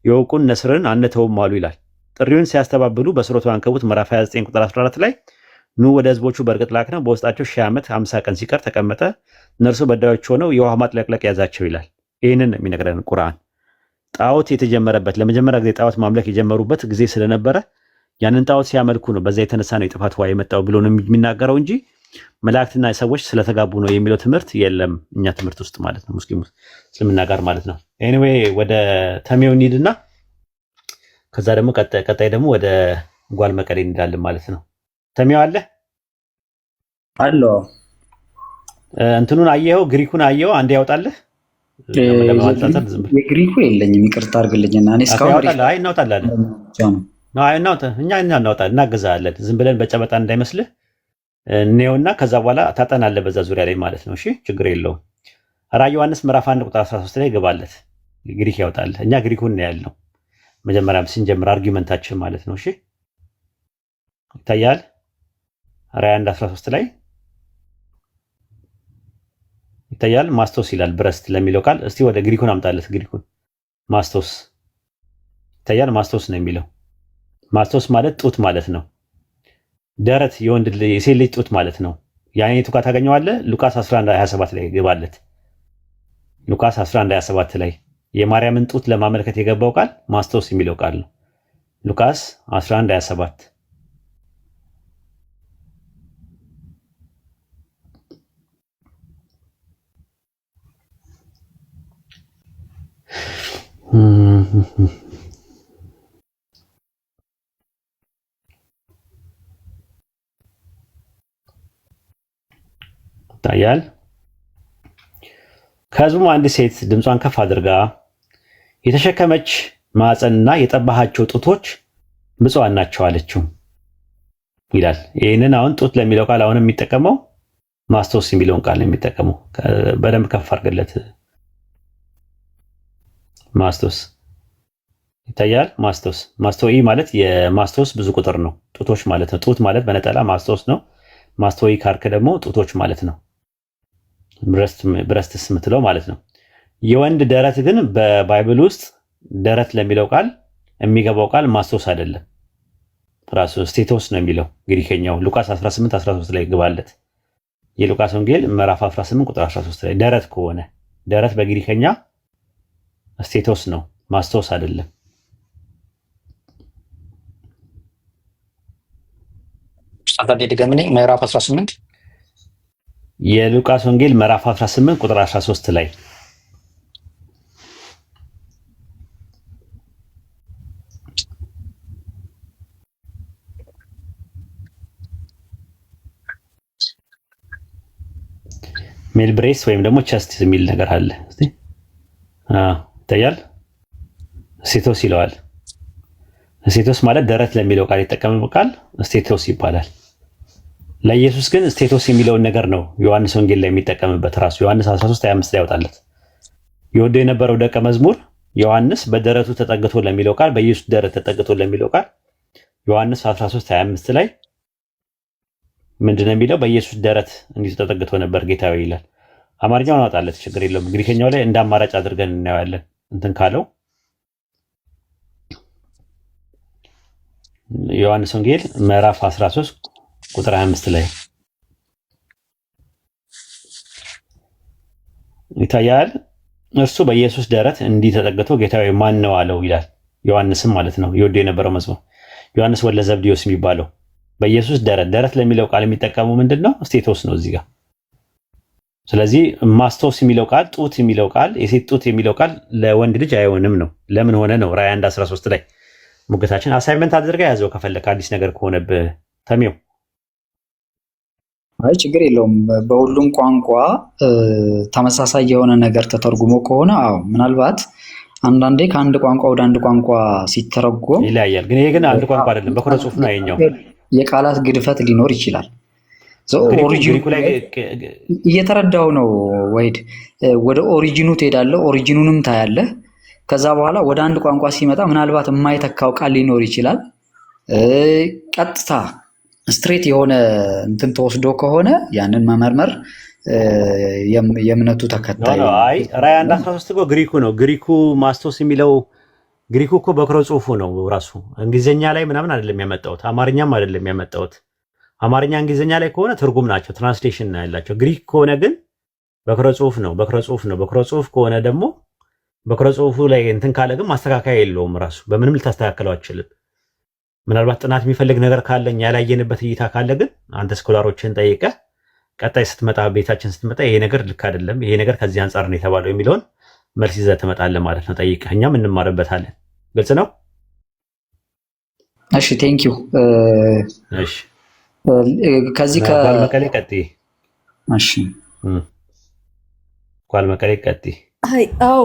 የወቁን ነስርን አንተውም አሉ ይላል። ጥሪውን ሲያስተባብሉ በሱረቱ አንከቡት ምዕራፍ 29 ቁጥር 14 ላይ ኑህ ወደ ህዝቦቹ በእርግጥ ላክነው በውስጣቸው 1000 ዓመት 50 ቀን ሲቀር ተቀመጠ፣ እነርሱ በዳዮች ሆነው የውሃ ማጥለቅለቅ ያዛቸው ይላል። ይህንን ነው የሚነግረን ቁርአን። ጣዖት የተጀመረበት፣ ለመጀመሪያ ጊዜ ጣዖት ማምለክ የጀመሩበት ጊዜ ስለነበረ ያንን ጣዖት ሲያመልኩ ነው፣ በዛ የተነሳ ነው የጥፋት ውሃ የመጣው ብሎ ነው የሚናገረው እንጂ መላእክትና ሰዎች ስለተጋቡ ነው የሚለው ትምህርት የለም እኛ ትምህርት ውስጥ ማለት ነው፣ ሙስሊሙ እስልምና ጋር ማለት ነው። Anyway ወደ ተሜው እንሂድና ከዛ ደግሞ ቀጣይ ደግሞ ወደ ጓል መቀሌ እንሄዳለን ማለት ነው። ተሜው አለ? አለው። እንትኑን አየኸው? ግሪኩን አየኸው? አንዴ ያውጣልህ ለማንጻጸር ዝም ብለህ። የግሪኩ የለኝም፣ ይቅርታ አድርግልኝና እኔ እስካሁን ያውጣልህ። አይ እናውጣለን። ብቻ ነው። አይ እናውጣ፣ እኛ እናውጣለን፣ እናግዛለን። ዝም ብለን በጨበጣ እንዳይመስልህ እንየውና ከዛ በኋላ ታጠናለህ በዛ ዙሪያ ላይ ማለት ነው። እሺ ችግር የለውም። ራዕይ ዮሐንስ ምዕራፍ 1 ቁጥር 13 ላይ ግባለት፣ ግሪክ ያውጣል። እኛ ግሪኩን ነው ያልነው መጀመሪያም ስንጀምር argument ኣችን ማለት ነው። እሺ ይታያል። ራዕይ 1 13 ላይ ይታያል። ማስቶስ ይላል breast ለሚለው ቃል። እስቲ ወደ ግሪኩን አምጣለት። ግሪኩን ማስቶስ ይታያል። ማስቶስ ነው የሚለው። ማስቶስ ማለት ጡት ማለት ነው። ደረት፣ የወንድ የሴት ልጅ ጡት ማለት ነው። ያን የቱ ጋር ታገኘዋለህ? ሉቃስ 11 27 ላይ ግባለት። ሉቃስ 11 27 ላይ የማርያምን ጡት ለማመልከት የገባው ቃል ማስቶስ የሚለው ቃል ነው። ሉቃስ 11 27 ይታያል። ከህዝቡም አንዲት ሴት ድምጿን ከፍ አድርጋ የተሸከመች ማዕፀንና የጠባሃቸው ጡቶች ብፁዓን ናቸው አለችው ይላል። ይህንን አሁን ጡት ለሚለው ቃል አሁን የሚጠቀመው ማስቶስ የሚለውን ቃል ነው የሚጠቀመው። በደንብ ከፍ አድርግለት። ማስቶስ ይታያል። ማስቶስ፣ ማስቶኢ ማለት የማስቶስ ብዙ ቁጥር ነው፣ ጡቶች ማለት ነው። ጡት ማለት በነጠላ ማስቶስ ነው። ማስቶኢ ካልክ ደግሞ ጡቶች ማለት ነው። Breasts የምትለው ማለት ነው። የወንድ ደረት ግን በ Bible ውስጥ ደረት ለሚለው ቃል የሚገባው ቃል ማስቶስ አይደለም። ራሱ ስቴቶስ ነው የሚለው ግሪከኛው። ሉቃስ 18 13 ላይ ግባለት። የሉቃስ ወንጌል ምዕራፍ 18 ቁጥር 13 ላይ ደረት ከሆነ ደረት በግሪከኛ ስቴቶስ ነው፣ ማስቶስ አይደለም። ኡስታዝ አንዴ ድገምልኝ። ምዕራፍ 18። የሉቃስ ወንጌል ምዕራፍ 18 ቁጥር 13 ላይ። Male breast ወይም ደግሞ chest የሚል ነገር አለ። እስቲ ይታያል። ስቴቶስ ይለዋል። ስቴቶስ ማለት ደረት ለሚለው ቃል የተጠቀመው ቃል ስቴቶስ ይባላል። ለኢየሱስ ግን ስቴቶስ የሚለውን ነገር ነው ዮሐንስ ወንጌል ላይ የሚጠቀምበት ራሱ ዮሐንስ 13:25 ላይ ያወጣለት። የወደው የነበረው ደቀ መዝሙር ዮሐንስ በደረቱ ተጠግቶ ለሚለው ቃል፣ በኢየሱስ ደረት ተጠግቶ ለሚለው ቃል ዮሐንስ 13:25 ላይ ምንድነው የሚለው? በኢየሱስ ደረት እንዲሁ ተጠግቶ ነበር ጌታዬ ይላል። አማርኛውን አወጣለት፣ ችግር የለውም። ግሪከኛው ላይ እንደ አማራጭ አድርገን እናየዋለን። እንትን ካለው ዮሐንስ ወንጌል ምዕራፍ 13 ቁጥር 25 ላይ ይታያል። እርሱ በኢየሱስ ደረት እንዲህ ተጠግቶ ጌታዬ ማን ነው አለው ይላል። ዮሐንስም ማለት ነው ይወደው የነበረው መዝሙር ዮሐንስ ወልደ ዘብዴዎስ የሚባለው በኢየሱስ ደረት፣ ደረት ለሚለው ቃል የሚጠቀሙ ምንድን ነው? ስቴቶስ ነው እዚህ ጋር። ስለዚህ ማስቶስ የሚለው ቃል፣ ጡት የሚለው ቃል፣ የሴት ጡት የሚለው ቃል ለወንድ ልጅ አይሆንም ነው። ለምን ሆነ ነው ራእይ 1 13 ላይ ሙግታችን። Assignment አድርገህ ያዘው ከፈለክ አዲስ ነገር ከሆነብህ ተሜው። አይ ችግር የለውም። በሁሉም ቋንቋ ተመሳሳይ የሆነ ነገር ተተርጉሞ ከሆነ አዎ፣ ምናልባት አንዳንዴ ከአንድ ቋንቋ ወደ አንድ ቋንቋ ሲተረጎም ይለያያል። ግን ይሄ ግን አንድ ቋንቋ አይደለም፣ በኩረ ጽሑፍ ነው ይኸኛው። የቃላት ግድፈት ሊኖር ይችላል። ኦሪጂኑ ግሪኩ ላይ እየተረዳው ነው ወይድ፣ ወደ ኦሪጂኑ ትሄዳለህ፣ origin ኡንም ታያለህ። ከዛ በኋላ ወደ አንድ ቋንቋ ሲመጣ ምናልባት የማይተካው ቃል ሊኖር ይችላል። ቀጥታ straight የሆነ እንትን ተወስዶ ከሆነ ያንን መመርመር የእምነቱ No ተከታይ No፣ አይ ራእይ 1 13 እኮ ግሪኩ ነው። ግሪኩ ማስቶስ የሚለው ግሪኩ እኮ በኩረ ጽሑፉ ነው ራሱ። እንግሊዝኛ ላይ ምናምን አይደለም ያመጣሁት፣ አማርኛም አይደለም ያመጣሁት። አማርኛ እንግሊዝኛ ላይ ከሆነ ትርጉም ናቸው፣ translation ነው ያላቸው። ግሪክ ከሆነ ግን በኩረ ጽሑፍ ነው፣ በኩረ ጽሑፍ ነው። በኩረ ጽሑፍ ከሆነ ደግሞ በኩረ ጽሑፉ ላይ እንትን ካለ ግን ማስተካከያ የለውም ራሱ፣ በምንም ልታስተካከለው አትችልም። ምናልባት ጥናት የሚፈልግ ነገር ካለኝ ያላየንበት እይታ ካለ ግን አንተ scholar ኦችን ጠይቀህ ቀጣይ ስትመጣ፣ ቤታችን ስትመጣ ይሄ ነገር ልክ አይደለም፣ ይሄ ነገር ከዚህ አንጻር ነው የተባለው የሚለውን መልስ ይዘህ ትመጣለህ ማለት ነው። ጠይቀህ እኛም እንማርበታለን። ግልጽ ነው። እሺ thank you። እሺ ከዚህ ጓል መቀሌ ቀጥይ። እሺ ጓል መቀሌ ቀጥይ። አይ አዎ፣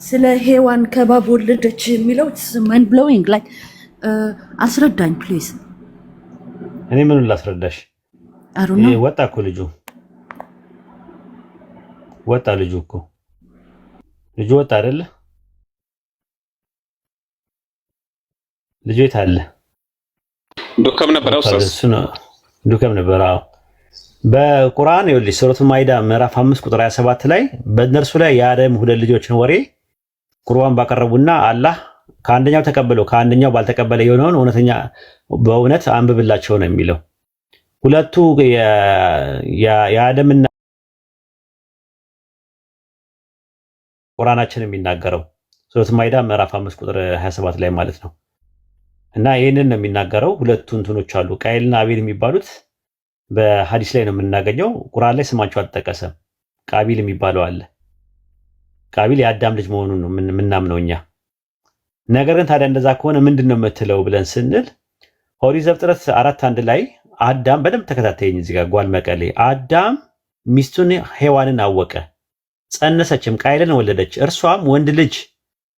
ስለ ሔዋን ከእባብ ወለደች የሚለው mind blowing ላይ አስረዳኝ please። እኔ ምኑን ላስረዳሽ? አሩና ይሄ ወጣ እኮ ልጁ፣ ወጣ ልጁ እኮ፣ ልጁ ወጣ አይደለ? ልጁ የት አለ? ዱከም ነበረ ኡስታዝ። እሱ ነው ዱከም ነበር። አዎ በቁርአን ይኸውልሽ ሱረቱ ማይዳ ምዕራፍ 5 ቁጥር 27 ላይ በእነርሱ ላይ የአደም ሁለት ልጆችን ወሬ ቁርባን ባቀረቡና አላህ ከአንደኛው ተቀብሎ ከአንደኛው ባልተቀበለ የሆነውን እውነተኛ በእውነት አንብብላቸው ነው የሚለው። ሁለቱ የአደምና ቁርአናችን የሚናገረው ሱረቱ ማይዳ ምዕራፍ 5 ቁጥር 27 ላይ ማለት ነው። እና ይህንን ነው የሚናገረው። ሁለቱ እንትኖች አሉ፣ ቃየልና አቤል የሚባሉት በሐዲስ ላይ ነው የምናገኘው። ቁርአን ላይ ስማቸው አልተጠቀሰም። ቃቢል የሚባለው አለ። ቃቢል የአዳም ልጅ መሆኑን ነው የምናምነው እኛ። ነገር ግን ታዲያ እንደዛ ከሆነ ምንድን ነው የምትለው ብለን ስንል ኦሪት ዘፍጥረት 4:1 ላይ አዳም፣ በደንብ ተከታተይኝ እዚህ ጋር ጓል መቀሌ፣ አዳም ሚስቱን ሔዋንን አወቀ፣ ጸነሰችም፣ ቃየልን ወለደች። እርሷም ወንድ ልጅ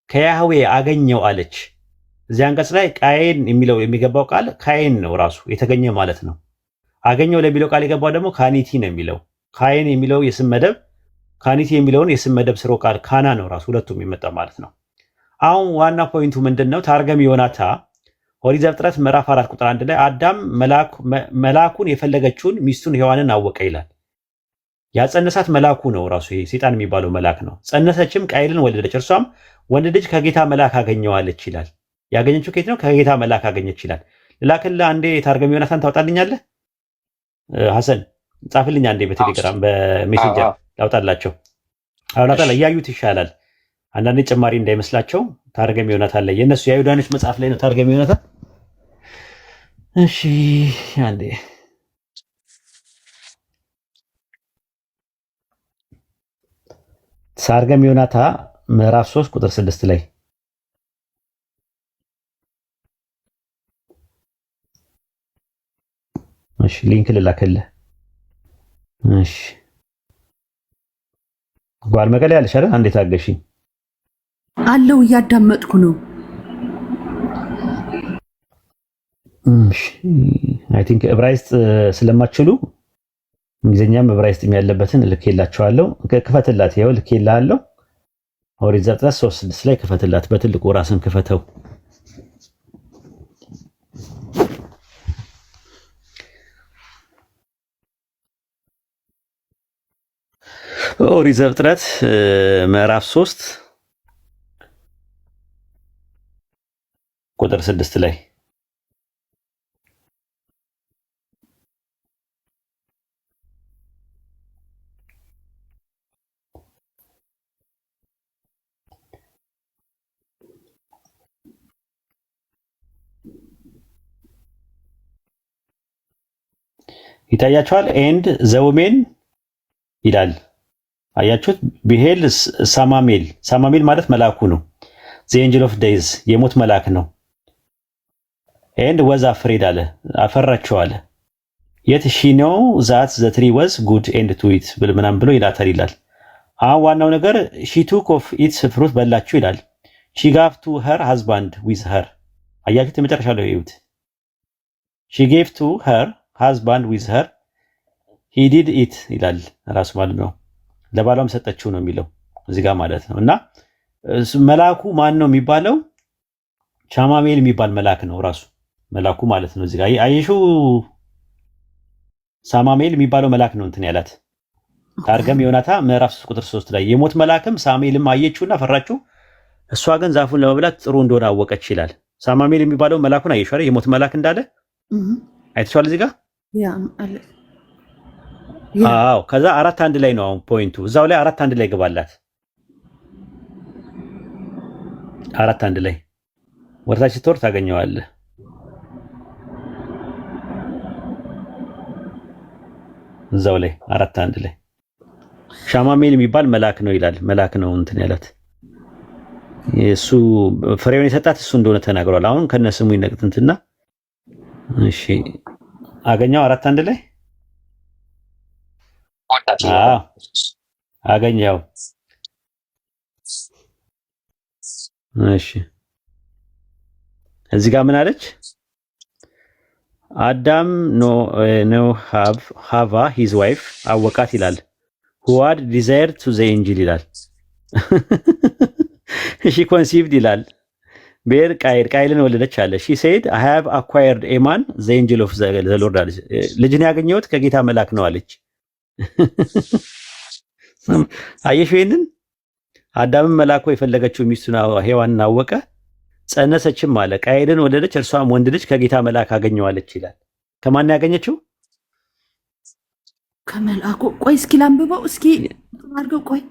ከያህዌ አገኘው አለች። እዚህ አንቀጽ ላይ ቃየን የሚለው የሚገባው ቃል ካየን ነው ራሱ የተገኘ ማለት ነው። አገኘው ለሚለው ቃል የገባው ደግሞ ካኒቲ ነው የሚለው። ካየን የሚለው የስም መደብ ካኒቲ የሚለውን የስም መደብ ስሮ ቃል ካና ነው ራሱ፣ ሁለቱም የመጣ ማለት ነው። አሁን ዋና point ኡ ምንድን ነው? ታርገም ዮናታ ኦሪት ዘፍጥረት ምዕራፍ 4 ቁጥር 1 ላይ አዳም መልአኩን የፈለገችውን ሚስቱን ሔዋንን አወቀ ይላል። ያጸነሳት መልአኩ ነው ራሱ፣ ይሄ ሰይጣን የሚባለው መልአክ ነው። ጸነሰችም፣ ቃየልን ወለደች። እርሷም ወንድ ልጅ ከጌታ መልአክ አገኘዋለች ይላል። ያገኘችው ከየት ነው? ከጌታ መልአክ አገኘች ይላል። ልላክልህ አንዴ ታርገም ዮናታን ታወጣልኛለህ? ሐሰን ጻፍልኝ አንዴ በቴሌግራም በሜሴንጀር ላውጣላቸው። አሁን እያዩት ይሻላል። አንዳንዴ ጭማሪ እንዳይመስላቸው። ታርገም ዮናታን ላይ የእነሱ የአይሁዳኖች መጽሐፍ ላይ ነው ታርገም ዮናታን። እሺ አንዴ ታርገም ዮናታ ምዕራፍ 3 ቁጥር 6 ላይ። እሺ link ልላክልህ። እሺ ጓል መቀሌ ያለሽ አይደል? አንዴ ታገሺኝ። አለው እያዳመጥኩ ነው። I think ዕብራይስጥ ስለማትችሉ እንግሊዝኛም ዕብራይስጥም ያለበትን ልኬላችኋለሁ። ክፈትላት፣ ይኸው ልኬልሃለሁ። ኦሪት ዘፍጥረት 3:6 ላይ ክፈትላት፣ በትልቁ ራስን ክፈተው። ኦሪት ዘፍጥረት ምዕራፍ 3 ቁጥር 6 ላይ ይታያቸዋል። And the woman ይላል፣ አያችሁት? Beheld ሳማሜል፣ ሳማሜል ማለት መልአኩ ነው። The angel of death፣ የሞት መልአክ ነው። And was afraid አለ፣ አፈራችው አለ። Yet she knew that the tree was good and to eat ብል ምናምን ብሎ ይላታል ይላል። አሁን ዋናው ነገር she took of its fruit፣ በላችው ይላል። She gave to her husband with her። አያችሁት? የመጨረሻ ላይ እዩት። She gave to her husband with her, he did eat ይላል ራሱ ማለት ነው። ለባሏም ሰጠችው ነው የሚለው እዚህ ጋር ማለት ነው። እና መልአኩ ማን ነው የሚባለው? ቻማሜል የሚባል መልአክ ነው ራሱ መልአኩ ማለት ነው። እዚህ ጋር አየሽው? ሳማሜል የሚባለው መልአክ ነው እንትን ያላት። ታርገም ዮናታ ምዕራፍ 3 ቁጥር 3 ላይ የሞት መልአክም ሳሜልም አየችውና ፈራችው፣ እሷ ግን ዛፉን ለመብላት ጥሩ እንደሆነ አወቀች ይላል። ሳማሜል የሚባለው መልአኩን አየሽው አይደል? የሞት መልአክ እንዳለ አይተሽዋል እዚህ ጋር? Yeah፣ አለ፣ yeah። አዎ። ከዛ 4:1 ላይ ነው አሁን point ኡ። እዛው ላይ 4:1 ላይ ግባላት። 4:1 ላይ ወደታች ስትወርድ ታገኘዋለህ። እዛው ላይ 4:1 ላይ ሻማሜል የሚባል መልአክ ነው ይላል። መልአክ ነው እንትን ያላት፣ እሱ ፍሬውን የሰጣት እሱ እንደሆነ ተናግሯል። አሁን ከነስሙ ይነቅትንትና እሺ፣ አገኘው 4:1 ላይ? አዎ፣ አገኘው። እሺ፣ እዚህ ጋር ምን አለች? አዳም knew ሀቫ his wife፣ አወቃት ይላል። Who had desired to the angel ይላል። She conceived ይላል። Bare ቃይል፣ ቃይልን ወለደች አለ። She said, "I have acquired a man, the angel of the Lord" አለች። ልጅን ያገኘሁት ከጌታ መልአክ ነው አለች። አየሽ ይሄንን? አዳምም መልአኩ የፈለገችው ሚስቱን ሔዋንን አወቀ፣ ጸነሰችም አለ። ቃየልን ወለደች፣ እርሷም ወንድ ልጅ ከጌታ መልአክ አገኘዋለች ይላል። ከማን ያገኘችው? ከመልአኩ። ቆይ እስኪ ላንብበው፣ እስኪ አድርገው። ቆይ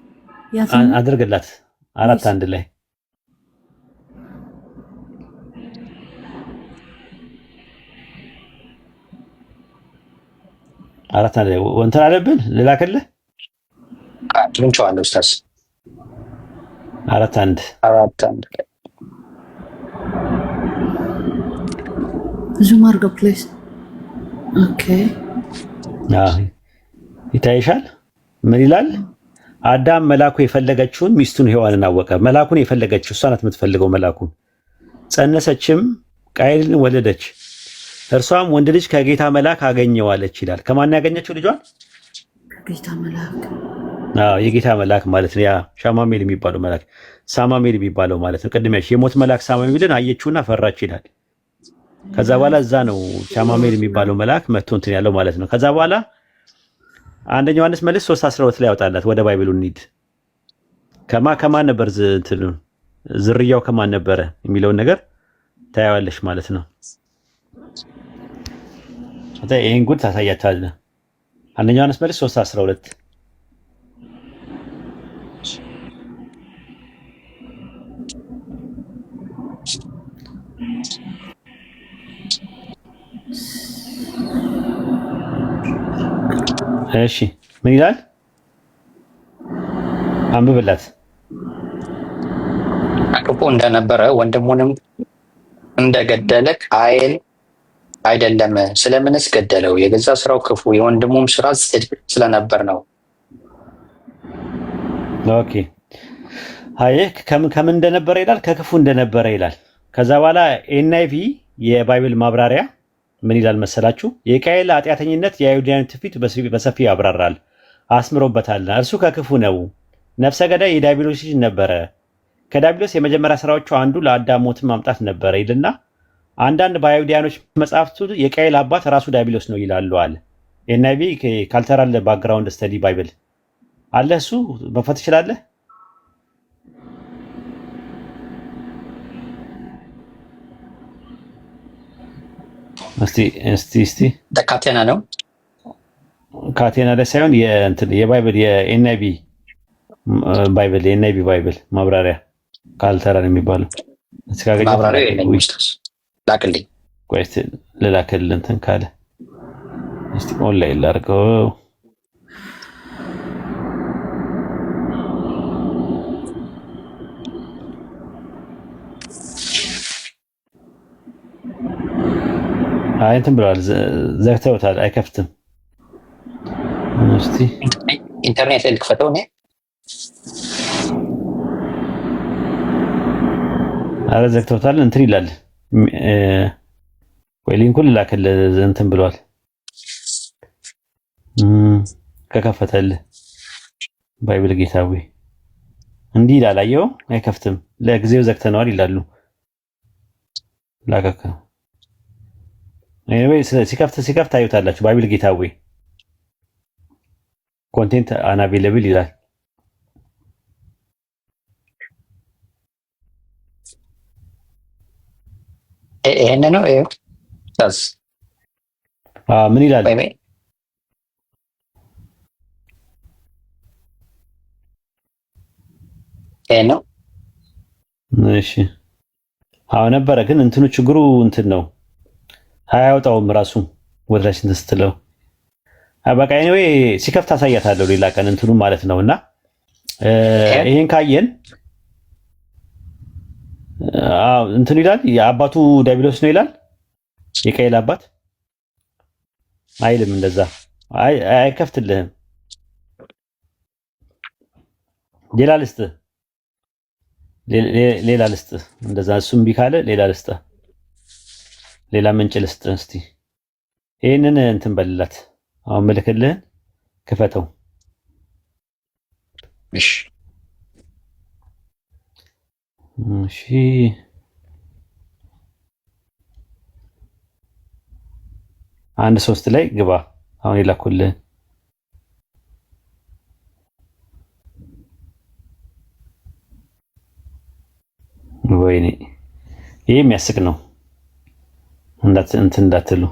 ያዝና አድርግላት 4:1 ላይ። 4:1 ላይ እንትን አለብን፣ ልላክልህ። አግኝቼዋለሁ ኡስታዝ። 4:1። 4:1 ላይ። Zoom አድርገው please። Okay። አዎ፣ ይታይሻል። ምን ይላል? አዳም መልአኩ የፈለገችውን ሚስቱን ሔዋንን አወቀ። መልአኩን የፈለገችው እሷ ናት የምትፈልገው መልአኩን። ጸነሰችም፣ ቃየልን ወለደች። እርሷም ወንድ ልጅ ከጌታ መልአክ አገኘዋለች ይላል። ከማን ያገኘችው ልጇን? ከጌታ መልአክ። አዎ፣ የጌታ መልአክ ማለት ነው። ያ ሻማሜል የሚባለው መልአክ፣ ሳማሜል የሚባለው ማለት ነው። ቅድም ያልሽ የሞት መልአክ ሳማሜልን አየችውና ፈራች ይላል። ከዛ በኋላ እዛ ነው ሻማሜል የሚባለው መልአክ መጥቶ እንትን ያለው ማለት ነው። ከዛ በኋላ አንደኛ ዮሐንስ መልእክት 3:12 ላይ ያወጣላት። ወደ Bible ኡ እንሂድ። ከማን ነበር እንትኑ ዝርያው ከማን ነበረ የሚለውን ነገር ታያዋለሽ ማለት ነው። አንተ ይሄን ጉድ ታሳያታለህ። አንደኛ ዮሐንስ መልእክት 3:12። እሺ፣ ምን ይላል? አንብብላት። ክፉ እንደነበረ ወንድሙንም እንደገደለ ቃየል አይደለም? ስለምንስ ገደለው? የገዛ ስራው ክፉ የወንድሙም ስራ ጽድቅ ስለነበር ነው። Okay አየህ፣ ከምን ከምን እንደነበረ ይላል፣ ከክፉ እንደነበረ ይላል። ከዛ በኋላ NIV የ Bible ማብራሪያ ምን ይላል መሰላችሁ? የቃየል ኃጢአተኝነት የአይሁዳውያን ትውፊት በሰፊው ያብራራል፣ አስምሮበታል። እርሱ ከክፉ ነው፣ ነፍሰ ገዳይ የዲያብሎስ ልጅ ነበረ። ከዲያብሎስ የመጀመሪያ ስራዎቹ አንዱ ለአዳም ሞትን ማምጣት ነበረ ይልና አንዳንድ በአይሁዳውያኖች መጽሐፍቱ የቃየል አባት ራሱ ዲያብሎስ ነው ይላሉ አለ። NIV Cultural Background Study Bible አለ። እሱ መክፈት ትችላለህ? እስቲ እስቲ እስቲ። ካቴና ነው። ካቴና ላይ ሳይሆን የእንትን የ Bible የ NIV Bible፣ የ NIV Bible ማብራሪያ cultural የሚባለው እስቲ ካገኘሁት ማብራሪያው የለኝም። ውይ፣ ኡስታዝ ላክልኝ። ቆይ እስቲ ልላክልህ እንትን ካለ እስቲ ኦንላይን ላድርገው። አይ እንትን ብለዋል፣ ዘግተውታል፣ አይከፍትም። እስቲ ኢንተርኔት ላይ ልክፈተው እኔ። አረ ዘግተውታል፣ እንትን ይላል። ቆይ link ኡን ልላክልህ፣ እንትን ብለዋል። ከከፈተልህ Bible Gateway እንዲህ ይላል። አየኸው? አይከፍትም። ለጊዜው ዘግተነዋል ይላሉ። ላከከ anyway ሲከፍት ሲከፍት ታዩታላችሁ። Bible Gateway content unavailable ይላል። ይሄን ነው ይኸው ኡስታዝ። ምን ይላል? ወይ ይሄን ነው። እሺ አዎ ነበረ፣ ግን እንትኑ ችግሩ እንትን ነው፣ አያወጣውም ራሱ ወደ ላይ እንትን ስትለው። በቃ anyway ሲከፍት አሳያታለሁ ሌላ ቀን እንትኑ ማለት ነው። እና ይሄን ካየን አዎ እንትኑ ይላል፣ የአባቱ ዲያብሎስ ነው ይላል። የቃየል አባት አይልም እንደዛ፣ አይ አይከፍትልህም። ሌላ ልስጥህ፣ ሌላ ልስጥህ። እንደዛ እሱም እምቢ ካለ ሌላ ልስጥህ፣ ሌላ ምንጭ ልስጥህ። እስቲ ይሄንን እንትን በልላት፣ አሁን ምልክልህን ክፈተው። እሺ። እሺ 1:3 ላይ ግባ። አሁን የላኩልህን። ወይኔ ይሄ የሚያስቅ ነው። እንትን እንዳትሉ።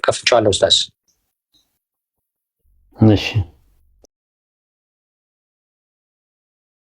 ከፍቼዋለሁ ኡስታዝ። እሺ።